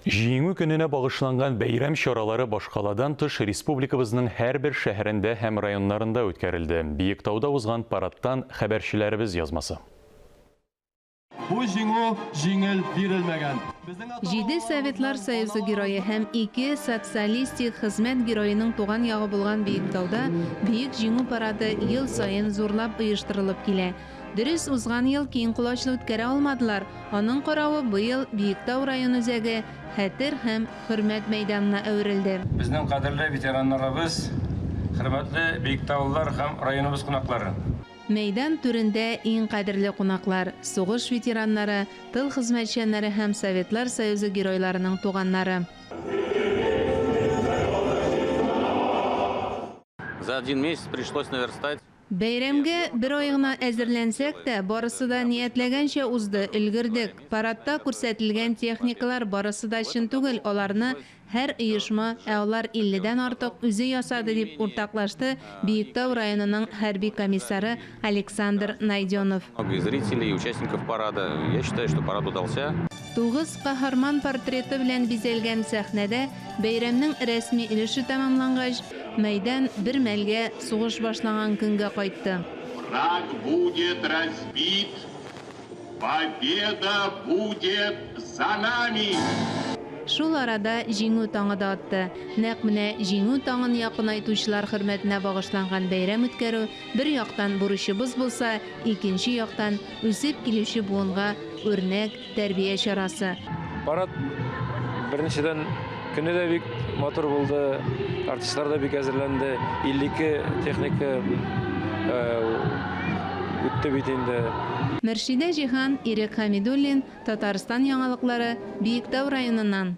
Җиңү көненә багышланган бәйрәм чаралары башкаладан тыш республикабызның һәрбер шәһәрендә һәм районнарында үткәрелде. Биектауда узган парадтан хәбәрчеләребез язмасы. Бу җиңү җиңел бирелмәгән. Җиде Советлар Союзы Герое һәм ике Социалистик Хезмәт Героеның туган ягы булган Биектауда Бөек Җиңү парады ел саен зурлап оештырылып килә. Дөрес, узган ел киң колачлы үткәрә алмадылар, аның каравы быел Биектау район үзәге Хәтер һәм хөрмәт мәйданына әверелде. Безнең кадерле ветераннарыбыз, хөрмәтле биектаулылар һәм районыбыз кунаклары! Мәйдан түрендә иң кадерле кунаклар, сугыш ветераннары, тыл хезмәтчәннәре һәм Советлар Союзы Геройларының туганнары. За один месяц пришлось наверстать. Бәйрәмгә бер ай гына әзерләнсәк тә, барысы да ниятләгәнчә узды, өлгердек. Парадта күрсәтелгән техникалар барысы да чын түгел, аларны һәр оешма, ә алар илледән артык, үзе ясады, дип уртаклашты Биектау районының хәрби комиссары Александр Найденов. Много и зрителей, и участников парада. Я считаю, что парад удался. Тугыз каһарман портреты белән бизәлгән сәхнәдә Бәйрәмнең рәсми өлеше тәмамлангач, мәйдан бер мәлгә сугыш башланган көнгә кайтты. Враг будет разбит, победа будет за нами! Шул арада Җиңү таңы да атты. Нәкъ менә Җиңү таңын якынайтучылар хөрмәтенә багышланган бәйрәм үткәрү бер яктан бурычыбыз булса, икенче яктан, үсеп килүче буынга үрнәк, тәрбия чарасы. Парад беренчедән көне дә бик матур булды, артистлар да бик әзерләнде. 52 техника үтте бит инде. Мөршидә Җиһан, Ирек Хәмидуллин, Татарстан яңалыклары, Биектау районыннан.